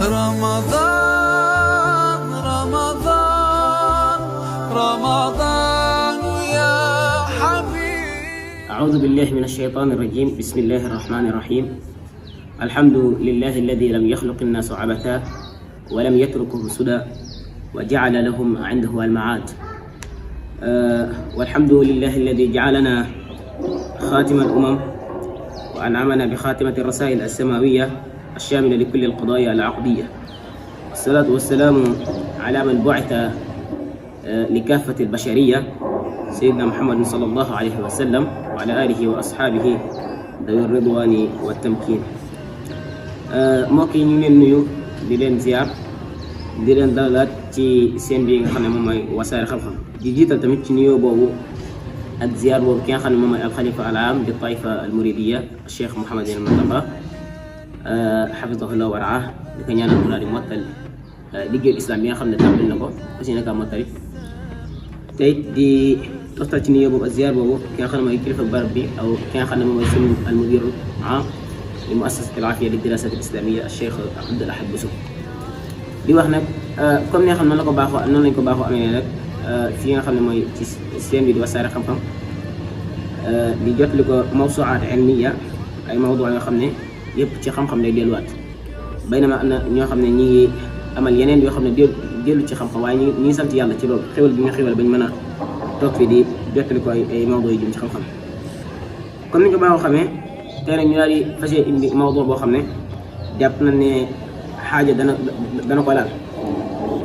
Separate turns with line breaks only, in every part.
رمضان رمضان رمضان يا حبيب.
أعوذ بالله من الشيطان الرجيم. بسم الله الرحمن الرحيم. الحمد لله الذي لم يخلق الناس عبثا ولم يتركهم سدى وجعل لهم عنده المعاد. والحمد لله الذي جعلنا خاتم الأمم وأنعمنا بخاتمة الرسائل السماوية الشاملة لكل القضايا العقدية. والصلاة والسلام على من بعث لكافة البشرية سيدنا محمد صلى الله عليه وسلم وعلى آله وأصحابه ذوي الرضوان والتمكين. mbokk yi ñu ngi leen nuyu di leen ziar di leen dalalaat ci seen bi nga xam ne moom mooy Wassare Xam-Xam di jiital tamit ci nuyoo boobu ak ziar boobu ki nga xam ne moom mooy alxalifa al aam di taifa al muridiya Cheikh Mouhamadul Mountakha xafidahullah wa raah di ko ñaanal mu daal di mottal liggéeyu islam bi nga xam ne tàmbali na ko aussi naka mottali tey di toftal ci nuyoo boobu ak ziar boobu ki nga xam ne mooy kilifa barab bi aw ki nga xam ne moom mooy sunu al mudir am li muassasat al aafiya li dirasat al islamiyya Cheikh Abdoul Ahad Bousso di wax nag comme ni nga xam ne noonu lañ ko baaxoo amee nag fi nga xam ne mooy ci seen bi di Wassare Xam-Xam di jotali ko mawsuuaat ilmiya ay mawdu yoo xam ne yëpp ci xam-xam lay delluwaat baynama am na ñoo xam ne ñi ngi amal yeneen yoo xam ne dellu ci xam-xam waaye ñi ngi sant yàlla ci loolu xéwal bi nga xéwal bañ mën a toog fi di jotali ko ay mawdu yu jëm ci xam-xam. comme ni ñu ko baaxoo xamee tey nag ñu daal di fas yéene indi mawdu boo xam ne jàpp nañ ne xaaja dana ko laal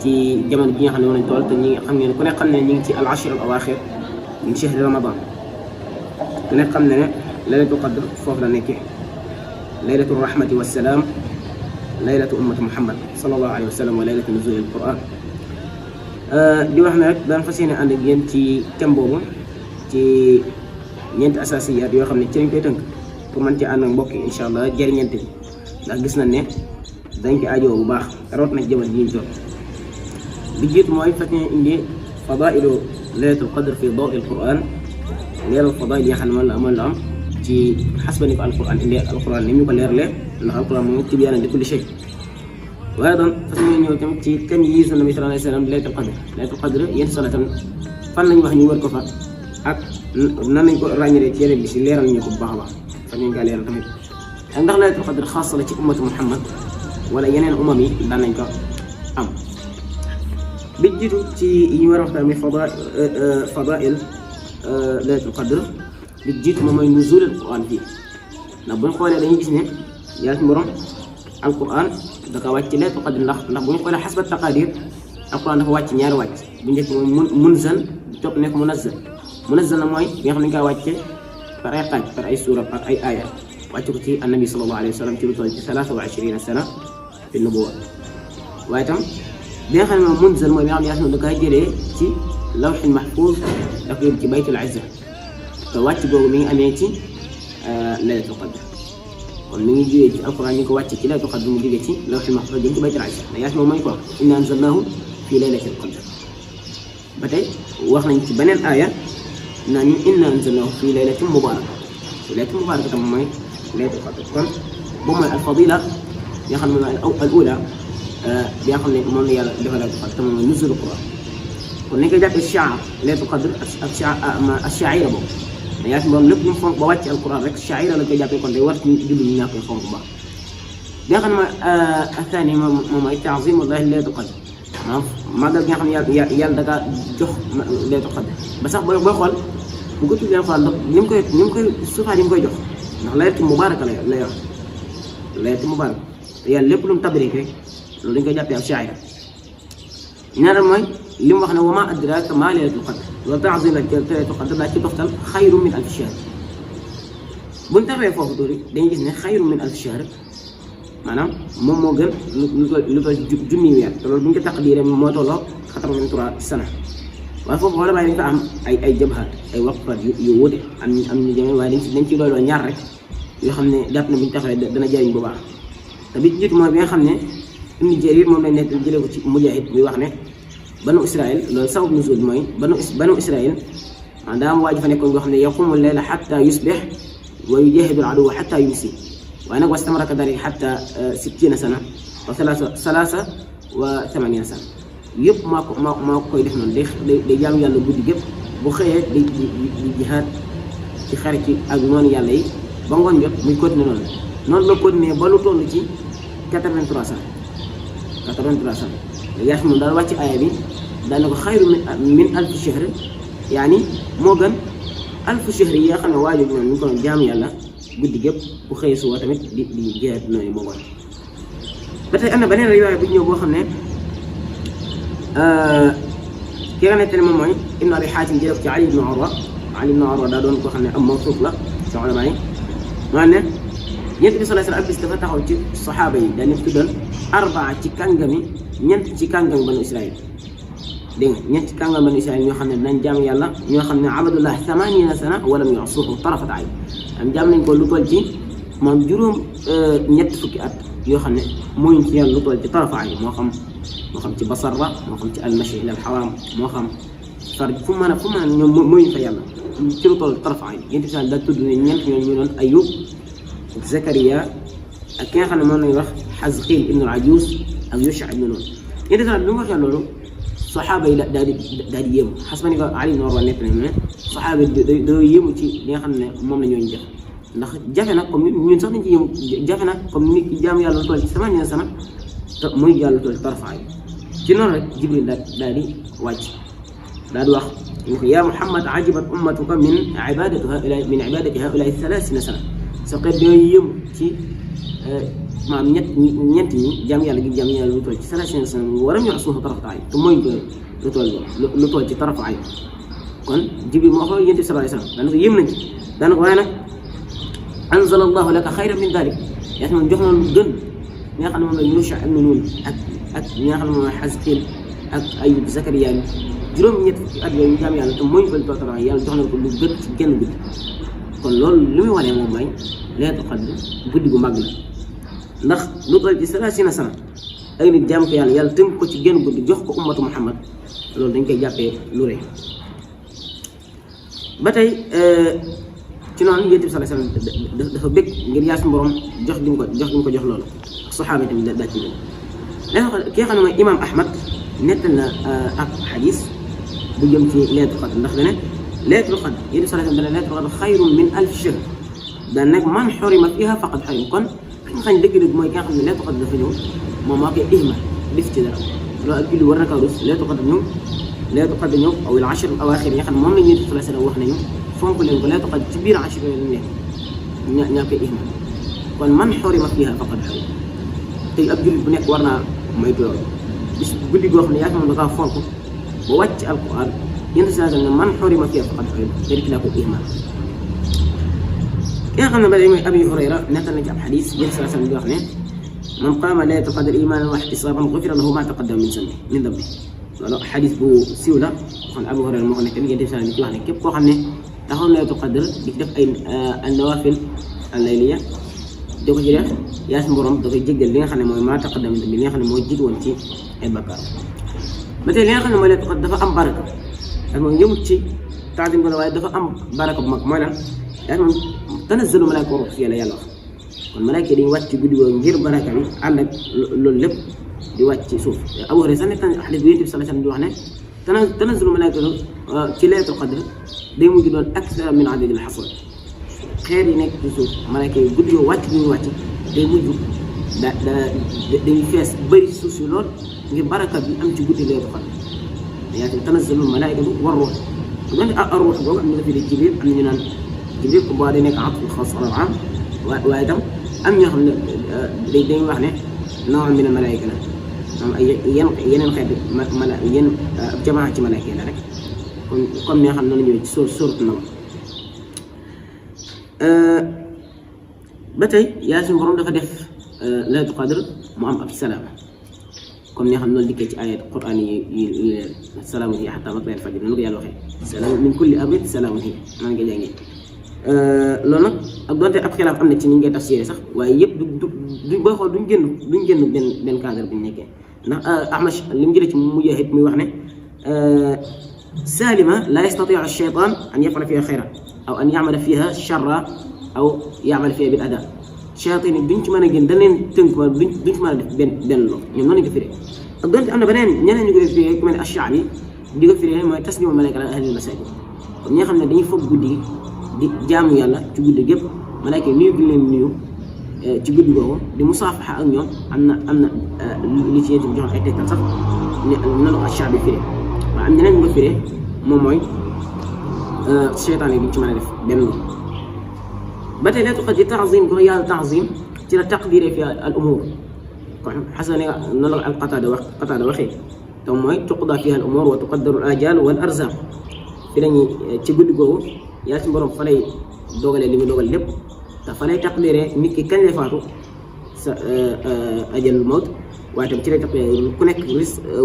ci jamono bi nga xam ne moom lañ toll te ñi xam ne ku nekk xam ne ñu ngi ci al ashr al awaaxir min shahri ramadan ku nekk xam ne ne laylatul qadr foofu la nekkee laylatu rahmati wassalaam laylatu ummati muhammad sallallahu alayhi wa sallam wa laylatu nuzul al quran di wax ne rek daan fas yéene ànd ak yéen ci thème boobu ci ñeenti asasiyaat yoo xam ne ci lañ koy tënk pour mën ci ànd ak mbokk yi incha allah jëriñante bi ndax gis nañ ne dañ ko aajoo bu baax rawat na jamono ji ñu jot bi jiitu mooy fas ñu indi fadailu laylatul qadr fi daw il quran leeral fadail yi nga xam ne moom la am ci xasba ni ko alquran indi alquran ni ñu ko leeralee ndax alquran moom tibyaanan li kulli shay waaye doon fas ñu ñëw tamit ci tamyiizu nabi sallallahu alayhi wa sallam laylatul qadr yéen solo tam fan lañ wax ñu wër ko fa ak nan lañ ko ràññalee ci yeneen bi si leeral ñu ko bu baax a baax fan ñu kaa leeral tamit ak ndax laylatul qadr xaas la ci ummatu muhammad wala yeneen umam yi daan nañ ko am. bi jiitu ci yi ñu war a waxtaan mi fadail laylatul qadr bi jiitu moom mooy nuzul al quran fii ndax buñ xoolee dañuy gis ne yàlla ci borom al quran da ko wàcc ci laylatul qadr ndax bu ñu xoolee xasba taqadir al quran dafa wàcc ñaari wàcc bu njëkk moom munzal topp nekk munazzal na mooy bi nga xam ne dañ kaa wàcce par ay xaaj par ay suura par ay aaya wàcc ko ci annabi sallallahu alayhi wa sallam ci lu toll ci 23 sana fi nubuwa waaye tam bi nga xam ne moom munzal mooy bi nga xam ne da koy jëlee ci lawxil mahfuuz daf yóbbu ci baytul izza te wàcc googu mi ngi amee ci laylatul qadr kon mi ngi jógee ci alquran ñu ko wàcc ci laylatul qadr mu jógee ci lawxil mahfuuz jëm ci baytul izza mais yaa moom mooy ko inna anzalnaahu fii laylatil qadr ba tey wax nañ ci beneen aaya naa ñu inna anzalnaahu fii laylatin mubaaraka laylatin mubaaraka tam mooy laylatul qadr kon boobu mooy al fadila bi nga xam ne mooy al ula bi nga xam ne moom la yàlla defal ak te moom mooy nuzul quran kon nañ koy jàppee shaar laylatul qadr ak shaa'ira boobu mais yaa ngi moom lépp lu mu fonk ba wàcc alquran rek shaa'ira lañ koy jàppee kon day war ci julli ñu ñàkk fonk bu baax bi nga xam ne mooy athani moom mooy ta'zimullahi laylatul qadr maanaam màggal gi nga xam ne yàlla da kaa jox laylatul qadr ba sax booy xool bu ko tuddee alquran ndax ni mu koy suufaat yi mu koy jox ndax laylatul mubaaraka la yor laylatul mubaaraka te yàlla lépp lu mu tabrik rek loolu dañ koy jàppee ab shaa'ira ñaareel mooy li mu wax ne wa maa adraaka maa laylatul qadr loolu ta'ziim la laylatul qadr daa ci toftal xayru min alfi shahr buñ taxawee foofu tuuti dañuy gis ne xayru min alfi shahr maanaam moom moo gën lu ko junni weer te loolu bu ñu ko taqdiiree moo tolloo 83 sana waaye foofu wala bàyyi dañ ko am ay jabhaat ay waqfaat yu wuute am ñu jëmee waaye dañ ci doyloo ñaar rek yoo xam ne jàpp na bu ñu taxawee dana jëriñ bu baax te bi jiitu mooy bi nga xam ne Ibn Jarir moom lañ nekk jëlee ko ci Mujaahid muy wax ne banu Israël loolu sabab nuzul bi mooy banu Israël daa am waa ji fa nekkoon boo xam ne yaqumu layla xatta yusbih wa yujahidu al aduwwa xatta yumsi waaye nag wastamara kadalik xatta 60 sana wa 80 sana yëpp maa koy def noonu day jaamu yàlla guddi gépp bu xëyee di jihaad ci xare ci ak noonu yàlla yi ba ngoon jot muy continuer noonu la continuer ba lu toll ci 83 sana Yaas moom daal wàcc aaya bi daal ne ko xayru min alfi shahr yaani moo gën alfu shahr yi nga xam ne waajur noonu ñu ko doon jaamu yàlla guddi gépp bu xëyee suba tamit di jihaad noonu moo gën. ba tey am na beneen riwaaya bu ñëw boo xam ne ki nga nettali moom mooy Ibn Abi Xaatim jëlee ci Ali ibn Urwa daa doon koo xam ne am mawsuuf la ci ulama yi maanaam ne Yonent bi sallallahu alayhi wa sallam bis dafa taxaw ci saxaaba yi dañu tuddoon ñeent ci kàngami banu Israël dégg nga ñeent ci kàngami banu Israël ñoo xam ne dinañ jaam yàlla ñoo xam ne abadullah 80 sana wala mu yasuuhu tarafat ayn am jaam nañ ko lu toll ci moom ñett fukki at yoo xam ne mooy ci yàlla lu toll ci tarafa ayn moo xam ci basar la moo xam ci almashi ila alxaram moo xam far fu mën a ñoom mooy fa yàlla ci lu toll tarafa ayn Yonent bi daal tudd ne ñeent ñoo ñu doon Ayub Zakariya ak ki nga xam ne moom lañuy wax Xazqiil ibnu al-Ajuuz ak Yusha ibnu Nun Yonent bi mu waxee loolu saxaaba yi daal di yéemu xas ma ni ko Ali ibn Urwa nekk nañ ne saxaaba yi dañoo yéemu ci li nga xam ne moom la ñooñu def ndax jafe na comme ñun sax dañ ci yéemu jafe na comme nit ki jaamu yàlla lu toll ci 80 sana te muy yàlla lu toll ci tarafa ayn ci noonu rek Jibril daal di wàcc daal di wax ñu ko yaa Muhammad ajibat ummatuka min ibadati haulaai 30 sana sa xeet dañoo yéemu ci maanaam ñeent ñi jaam yàlla gi jaam yàlla lu toll ci 30 sana waram ñu suufu tarafa ayn te mooy lu toll ci tarafa ayn kon Jibril moo wax Yonent bi sallallahu alayhi wa sallam daanaka yéem nañ ci daanaka waaye nag anzala allahu laka xayran min dalik yaa moom jox na lu gën ñi nga xam ne moom la Yusha ibnu Nun ak ñi nga xam ne moom la Xazqiil ak Ayub Zakariya juróom-ñett fukki at yooyu jaam yàlla te mooy ko tootara yàlla jox na ko lu gën ci genn guddi kon loolu li muy wane moom mooy laylatul qadr guddi gu mag la ndax lu toll ci 30 sana ay nit jaam ko yàlla tënk ko ci genn guddi jox ko ummatu Muhammad loolu dañ koy jàppee lu rëy ba tey ci noonu Yonent bi sallallahu alayhi wasallam dafa bëgg ngir yaa suñu borom jox gi mu ko jox loolu ak saxaaba tamit daa ci gën ki nga xam ne mooy Imaam Ahmad nettal na ak xadis bu jëm ci laylatul qadr ndax dane laylatul qadr Yonent bi sallallahu alayhi wasallam dane laylatul qadr xayrun min alfi shahr daan nag man xurima fiha faqad xurim kon ki nga xam ne dëgg-dëgg mooy ki nga xam ne laylatul qadr dafa ñëw moom moo koy ihmal def ci dara loolu ak julli war na kaw dus laylatul qadr ñëw aw al ashr al awaaxir yi nga xam ne moom la Yonent bi sallallahu alayhi wasallam wax nañu fonk leen ko laylatul qadr ci biir ashr yooyu lañ nekk ñaa koy ihmal kon man xurima fiha faqad xurim tey ab jullit bu nekk war naa moytu loolu bis guddi goo xam ne yaa moom da kaa fonk ba wàcc alquran Yonent bi sallallahu alayhi wasallam man xurima fiha faqad xurim te rek laa ko ihmal ki nga xam ne ba léegi mooy Abi Hurayra nettal na ci ab xadis Yonent bi sallallahu alayhi wasallam di wax ne man qaama laylatal qadr imaanan wa ihtisaaban gufira lahu ma taqaddama min dambi loolu xadis bu siiw la xam ne Abu Hurayra moo ko nekk Yonent bi sallallahu alayhi wasallam di ci wax ne képp koo xam ne taxaw laylatul qadr di def ay nawaafil al-layliya di ko ci def yaa si borom da koy jéggal li nga xam ne mooy maa taqaddama min dambi li nga xam ne mooy jiitu woon ci ay bakkaar ba tey li nga xam ne mooy laylatul qadr dafa am baraka ak moom yëmut ci taatim ko waaye dafa am baraka bu mag mooy lan yaa moom tanazzalu malaa'ika wa ruuh fi yàlla wax kon malaaka yi dañuy wàcc ci guddi googu ngir baraka bi ànd ak loolu lépp di wàcc ci suuf Abu Hurayra sax nekk na xadis bu Yonent bi sallallahu alayhi wasallam di wax ne tanazzalu malaa'ika ci laylatul qadr day mujj doon akthar min adadil hasad xeer yi nekk ci suuf malaaka yi guddi googu wàcc bi ñu wàcc day mujj dañuy fees bëri suuf si lool ngir baraka bi am ci guddi laylatul qadr yaa ngi tanazzalu malaa'ikatu war ruuh doon ar-ruuh boobu am na fi Jibril am ñu naan Jibril ko boo day nekk atfu xaas ala am waaye itam am ñoo xam ne dañuy wax ne naw'un min al-malaa'ika la moom ay yeneen xeeti yenn jamaa ci malaaka la rek comme ni nga xam ne noonu la ñëwee ci sourate Naml ba tey yaa suñu borom dafa def laylatul qadr mu am ab salaama comme ni nga xam ne noonu dikkee ci ayat Qur'an yi salaamun hiya hattaa matla'il fajr noonu ko yàlla waxee salaamun min kulli amrin salaamun hiya maa ngi jàngee loolu nag ak doonte ab xilaaf am na ci ni ngay tafsiré sax waaye yëpp du booy xool duñ génn benn cadre bi ñu nekkee ndax Ahmash li mu jëlee ci Mujaahid muy wax ne saalima laa yastatiu ash-shaytaan an yaf'ala fiha xayran aw an ya'mala fiha sharran aw ya'mala fiha bil adaa shayatin yi duñ ci mën a génn dañ leen tënk ma duñ ci mën a def benn loo ñoom noonu lañ ko firee ak donte am na beneen ñeneen ñu ko def firee ku mel ne Ash-Sha'bi di ko firee mooy taslimu malaaka ala ahli masajid kon ñi nga xam ne dañuy foog guddi gi di jaamu yàlla ci guddi gépp malaaka yi nuyu gi leen nuyu ci guddi googu di musaafaxa ak ñoom am na li ci yéen joxoon ay tegtal sax ne noonu Ash-Sha'bi firee waaye am ñeneen ñu ko firee moom mooy seytaan yi duñ ci mën a def benn loo ba tey laylatul qadr ta'zim ko yàlla ta'zim ci la taqdiree fi al umur kon xasan noonu la al Qataada waxee te mooy tuqda fiha al umur wa tuqaddaru al ajal wal arzaq fi lañuy ci guddi googu yàlla ci borom fa lay dogalee li muy dogal lépp te fa lay taqdiree nit ki kañ lay faatu sa ajalul mawt waaye tam ci lay taqdiree ku nekk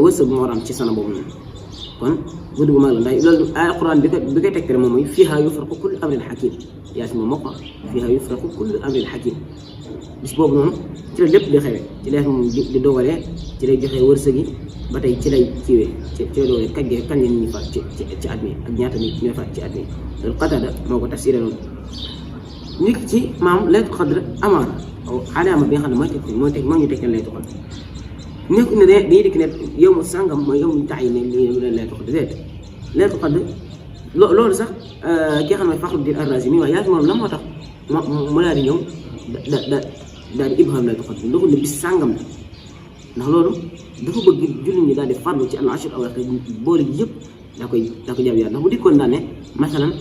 wërsëg bu mu war am ci sana boobu noonu kon guddi gu mag la ndax loolu ay alquran bi koy tegtere moom mooy fiha yufraqu kullu amrin hakim yaa si moom moo ko fiha yufraqu kullu amrin hakim bis boobu noonu ci la lépp di xewee ci lay moom di dogalee ci lay joxee wërsëg yi ba tey ci lay kiiwee ci lay dogalee kañ la nit ñi faat ci at mi ak ñaata nit ñooy faat ci at mi loolu Qataada moo ko tafsiré noonu nit ci maam laylatul qadr amaana alaama bi nga xam ne moo ñu tekkal laylatul qadr nekkul ne dañuy dikk ne yow mu sàngam mooy yow mu tax yi ne lii laylatul qadr déet laylatul qadr loolu sax ki nga xam ne Fakhruddin Ar-Razi mi wax yaa moom la moo tax mu daal di ñëw daal di ibham laylatul qadr ndoxul ne bis sàngam la ndax loolu dafa bëgg jullit ñi daal di farlu ci al-ashr al-awaakhir boole gi yëpp daa koy jàpp yàlla ndax bu dikkoon daan ne masalan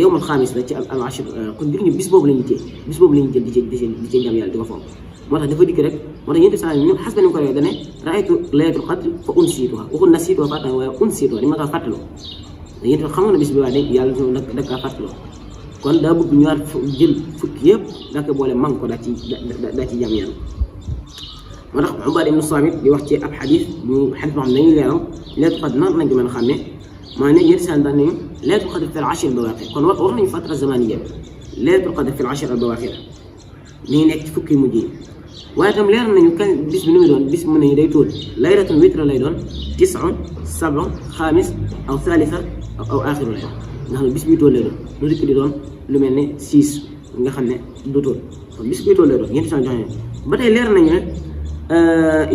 yawmul xaamis la ci al-ashr kon jullit ñi bis boobu la ñuy téye bis boobu la ñuy jël di ci jàmm yàlla di ko fonk moo tax dafa dikk rek moo tax yéen saa ñoom xas ba ni mu ko waxee da ne raaytu laylatul qadr fa unsituha waxul nasiituha fàtte waaye unsituha di ma kaa fàttaloo yéen tamit xamoon na bis bi waaye yàlla da kaa fàttaloo kon daa bëgg ñu war jël fukki yëpp daa koy boole man ko daa ci jàmm yàlla moo tax Ubaada ibnu Saamit di wax ci ab xadis boo xam ne dañuy leeral laylatul qadr nan lañ ko mën a xàmmee maa ne yéen saa daan nañu laylatul qadr fi al-ashr al-bawaaqir kon war nañu fatra zamaniya laylatul qadr fi al-ashr al-bawaaqir mi ngi nekk ci fukki mujj yi waaye itam leer nañu kan bis bi nu muy doon bis mën nañu day tóol laylatun witra lay doon 9 7 xaamis aw thalitha aw aaxiru lay doon nga xam ne bis bi tóol lay doon lu dikk di doon lu mel ne 6 nga xam ne du tóol kon bis bi tóol lay doon yéen saa joxe ba tey leer nañu ne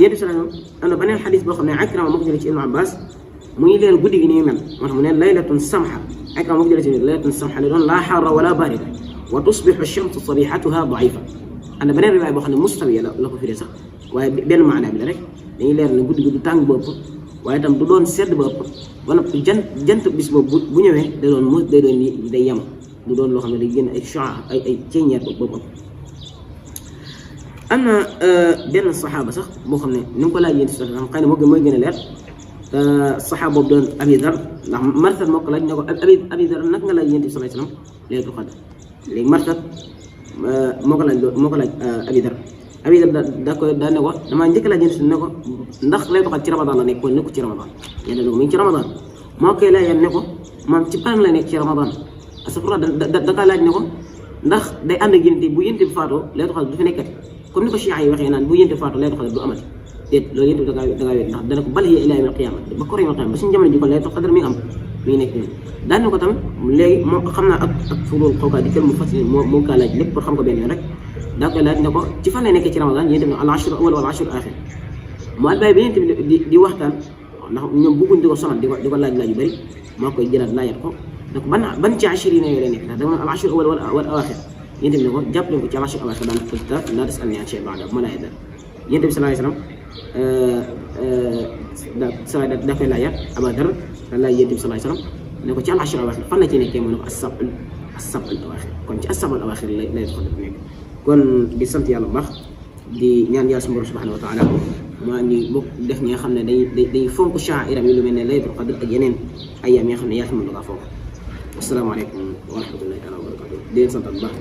yéen saa am na beneen xadis boo xam ne Ikrima moo ko jëlee ci Ibnu Abbas muy leer guddi gi ni muy mel moo tax mu ne laylatun samha Ikrima moo ko jëlee ci laylatun samha lay doon laa xarra wala barida wa tusbixu shamsu sabihatuha daifa am na beneen riwaay boo xam ne mustawiya la ko firee sax waaye benn maanaa bi la rek dañuy leer ne guddi gi du tàng ba ëpp waaye itam du doon sedd ba ëpp wala jant bis boobu bu ñëwee day doon day yem du doon loo xam ne day génn ay choix ay ceeñeer boobu ëpp. am na benn saxaaba sax boo xam ne ni nga ko laaj yéen si xëy na mooy gën a leer saxaaba boobu doon Abi Dar ndax Marsad moo ko laaj ne ko Abi Dar nag nga laaj yéen si sallallahu alayhi wasallam laylatul qadr léegi Marsad moo ko laaj Abi Dar daa ne ko damaa njëkk laaj yéen si ne ko ndax laylatul qadr ci Ramadan la nekk wala nekkul ci Ramadan yéen a mi ngi ci Ramadan moo koy laaj ne ko maam ci pan la nekk ci Ramadan asafura da kaa laaj ne ko ndax day ànd ak yénte bu yénte bi faatoo laylatul qadr du fi nekkati comme ni ko Chia yi waxee naan bu yénte faatoo laylatul qadr du amati déet loolu yénte da ngaa wéet ndax dana ko bal hiya ilaa yawmil qiyaama ba ko yawmil qiyaama ba suñu jamono ji ko laylatul qadr mi ngi am mi ngi nekk nii daan na ko tam léegi moom xam naa ak fulool xawkaa di kër mu fas moo kaa laaj lépp pour xam ko benn yoon rek daa koy laaj ne ko ci fan lay nekkee ci Ramadan yéen tamit al-ashr al-awwal wal ashr al-aaxir mu albaay bi yéen tamit di waxtaan ndax ñoom bëgguñ di ko sonal di ko laaj yu bëri moo koy jëlaat laajat ko donc ban ci ashriina yooyu lay nekk ndax dama al-ashr al-awwal wal aaxir yéen tamit ne ko jàpp leen ko ci al-ashr al-awaaxir daan ko laa tas'alnii an shay'in ba'dahu ma laa yadar yéen tamit sallallahu alayhi wasallam daa koy laajaat Abaa Dar da laaj yéen tamit sallallahu alayhi wasallam ne ko ci al-ashr al-awaaxir fan la ci nekkee mu ne ko as-sab' al-awaaxir kon ci as-sab' al-awaaxir lay ko nekk kon di sant yàlla bu baax di ñaan yàlla suñu borom subhanahu wa taala maa ngi bokk def ñi nga xam ne dañuy fonk sha'airam yi lu mel ne laylatul qadr ak yeneen ayyaam yi nga xam ne yàlla mën na kaa fonk. asalaamaaleykum wa rahmatullahi taala wa barakatuh di leen sant bu baax.